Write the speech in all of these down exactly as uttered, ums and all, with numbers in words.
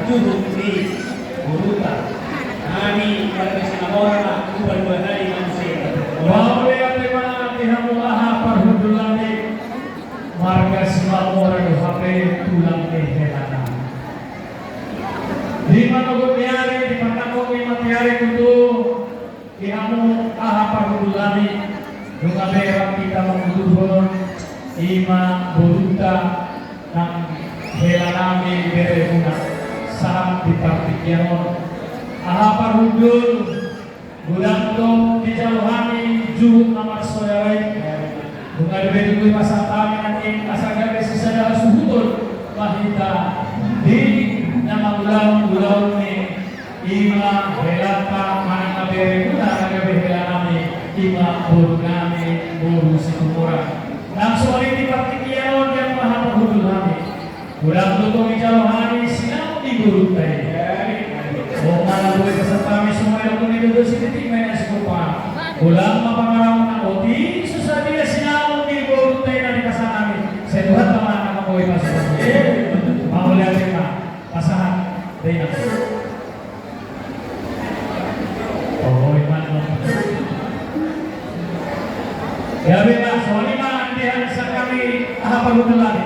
Juhut ni boruta. Hami marga Simamora ma, upa dua hali ma muse. Mauliate ma di hamu, aha parhundul nami, marga Simamora do hape tulang ni hela nami. Di manogot ni ari, di panangkok ni mate ari tutu, di hamu, aha parhundul nami, nunga berang hita manguduhon, i ma boruta nang hela nami, beremuna, sahat di partingkian on. Aha parhundul, godang do dijalo hami juhut na marsoara i. Nunga dibahen tutu pasahat hami nangkin asa gabe sisada hasuhuton ma hita di na mangulahon ulaon ni, i ma helanta manang na beremuna na gabe hela nami, i ma boru nami, boru Situmorang. Nang songon i di partingkian on, di hamu, aha parhundul nami, godang do tong dijalo hami sinamot ni boruta i. Songon na boi pasahat hami, songon na didok ni Datu Sititik ma i na sikopa. Godang ma pangarahutna, otik so sadia sinamot ni boruta i na dipasahat hami. Sai Tuhan ma na mamboi pasahat. Mauliate ma, pasahat. Dei na. Oh, iman lo. Gabe ma, songon i ma, di hamu, sahat hami, aha parhundul nami.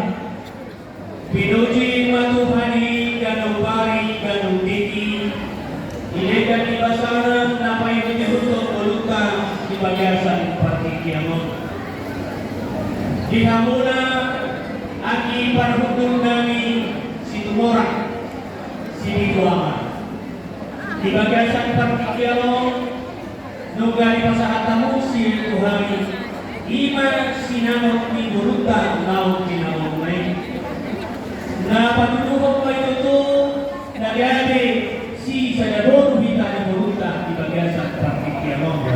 Pinuji ma Tuhan i ganup ari ganup tingki, di denggan ni basana na paihut-ihuthon ngolunta di bagasan partingkian on. Di hamuna anggi parhundul nami Situmorang, Sipitu Ama. Di bagasan partingkian on, nunga dipasahat hamu muse tu hami, i ma sinamot ni boruta naung tinaon i. Na patuduhon ma i tutu, na gabe sisada boru hita di boruta di bagasan partingkian on.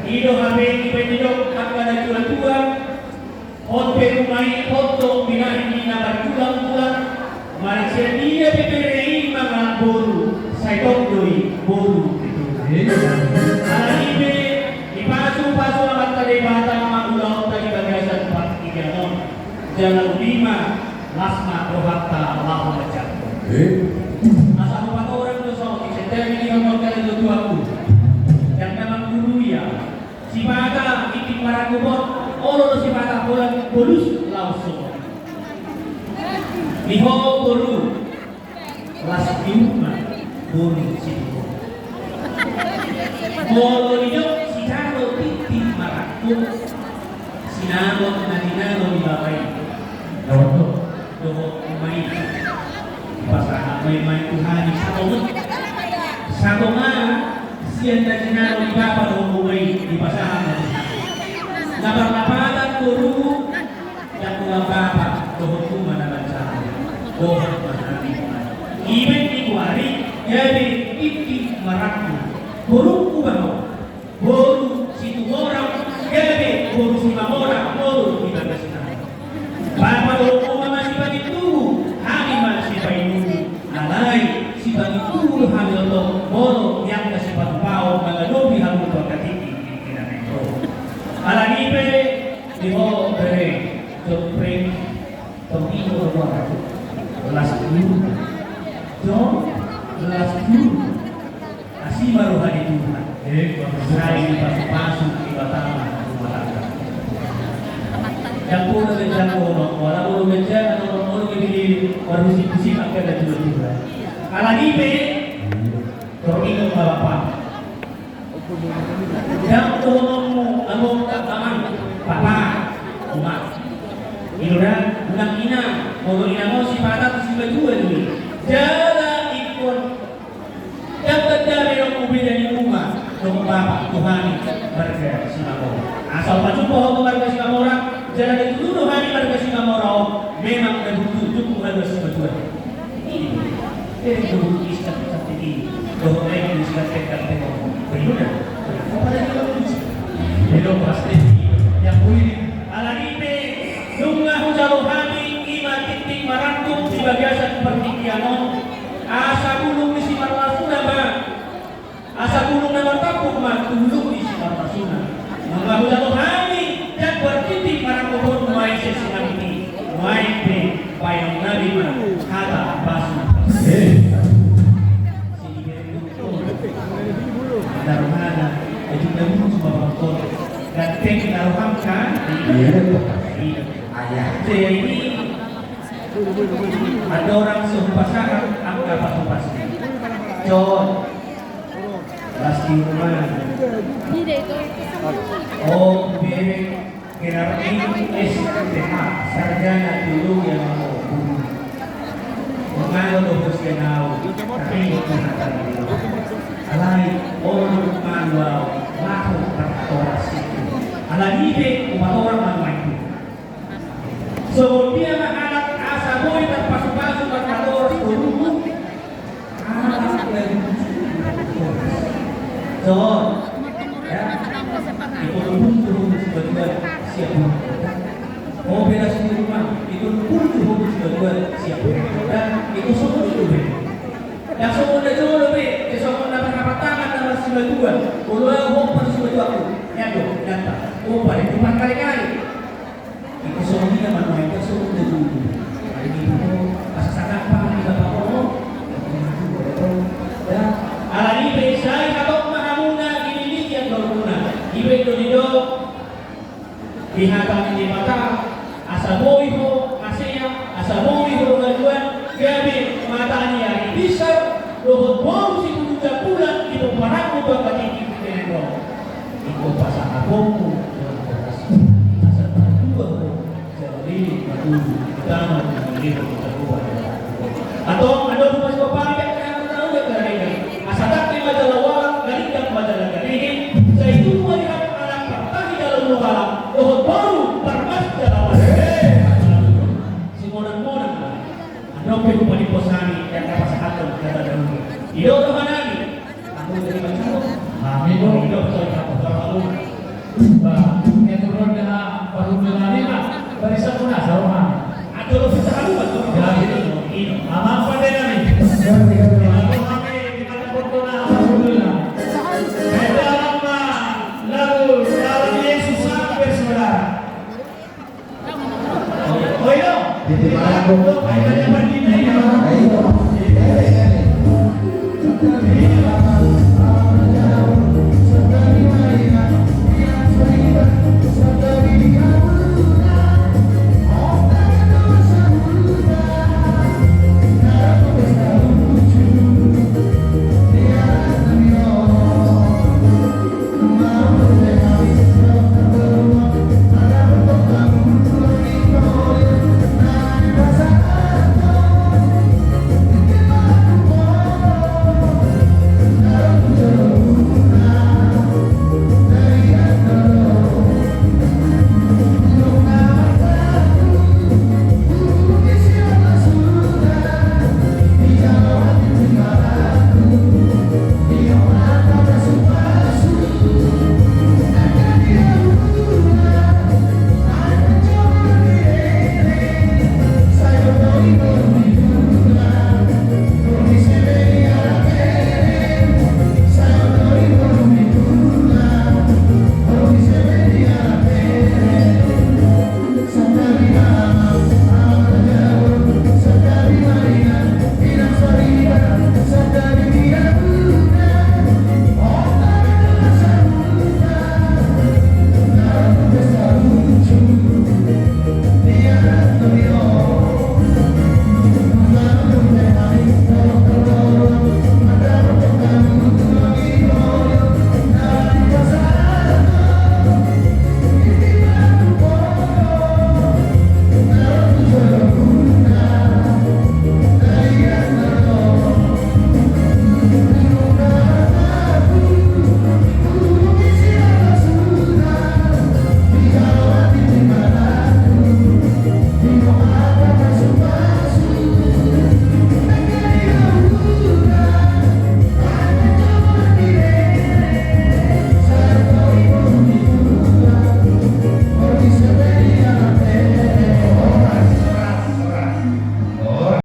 I do hape dibahen didok angka na tua-tua, hot pe uma i, hot do binahen ni na martulang-tulang. Manang sian dia pe bere i mangalap boru, sai tong do i boru di Tuhan. Alani i pe, dipasu-pasu Amanta Debata ma ulaonta di bagasan partingkian on. Jala ubi ma, las ma rohanta laho manjangkon. Asa hupatorang do songon i, sai tong do i, hamu angka na tua-tuangku. Ndang na mangguru ia. Sipata tingting marangkup on, olo do sipata holan bolus laos songon i. Di ho boru, las di uma boru Situmorang. Molo didok sijalo tingting marangkup, sinamot na jinalo ni bapa i. Dohot uma i. Dipasahat ma i tu hami satonga. Satonga sian na jinalo ni bapa dohot uma i dipasahat ma tu hami. Na parlapatan boru, ndang holan bapa dohot uma na manjalo. Dohot ma hami. Ibaen ni goari, gabe tingting marangkup. Borungku ma ho. Boru Situmorang, gabe boru Simamora, boru di bagas i. Bapa dohot uma ma sipanintubu, hami ma sipainungu, alai sipanintubu do hami on, molo di angka sipatupaon mangadopi hamu tu angka tingki di na naeng ro. Alani i pe, di ho bere, jompreng. Tong i do roha tu las tu. Tong las tu. Asi ma roha ni Tuhan. Sai dipasu-pasu Debata ma rumah tangga. Jangkon na jangkon, wala molo meja na molo molo gini marusik-rusik angka na tua-tua. Alani i pe, tong i do ma bapa. Ndang dohononmu amang, amang, papa, oma. I do da, unang inang, molo inang on sipata tu sipajual i. Jala ingkon ndang tanda be nang beda ni uma dohot bapa tu hami marga Simamora. Asa pajumpa ho tu marga Simamora, jala ditudu do hami marga Simamora on memang na butuh jumpa marga Simamora. Jadi guru Islam cantik ini, bahwa mereka Islam cantik kan tengok. Begitu dah. Apa lagi kalau lucu? Belum pasti. Yang kuning. Alani i pe, nunga hujalo hami i ma tingting marangkup di bagasan partingkian on. Asa bulung ni simarlasuna ma. Asa bulung na martampuk ma tu bulung ni simarlasuna. Nunga hujalo hami, ndang martingting marangkup on nuaeng sian sinamot i, nuaeng pe baenonnami ma hata pasu. Jadi, ada orang sumpah saham, angka pasupasu. Con, pasti rumah. Oh, bere, gelar S T H, sarjana teologi yang mau. Mangalo do hosian au, tapi bukan hata. Alai, olo do mangalo au, laho parhatoras. Alai ibe, umat orang mangalo. Songon dia ma halak asa boi tarpasupasu marhatoras borumu. Halak na disuruh. Son. Ya. Iko pun turun sebagian siap. Oh, beda sendiri rumah. Iko pun turun sebagian siap. Dan iko semua itu beda. Dan semua dah jolo be, ke semua dah berapa tangan dah masih bagian. Kalau yang mau masih bagian aku. Ya tuh, nyata. Oh, paling depan kali-kali. Iko songon i ma nuaeng, iko songon i ma dulu. Alani i do, asa sadap ma di bapa ho. Alani i pe sai hatop ma hamuna di lilian dohot muna. Ipe do didok di hata ni Debata, asa boi ho hasea, asa boi ho hagabeon, gabe mata ni ari pisar, dohot boru situtu jambulan di pomparanmu tu angka tingki di kenan ro. Iko pasahatonku, asa tardua ho. Antong adong ma sipaparia, asa tangke ma jala ualang, galinggang ma jala garihi, sai tubu ma di hami anak partahi jala ualang, dohot boru parmas jala ualang. Simonang-monang. Adong pe hupaimposhon hami, jala pasahathon hata dahulu. Didok rohanami. Amin. Ba, ito ro da parhundul nami, ba, barisan muna, saroha. Ato lo bisa haluan, to. Ya, gitu. Amang pande nami. Ya, gitu. Lalu kami kita potong na parhundul nami. Kita lama, lalu dalam Yesus sampai saudara.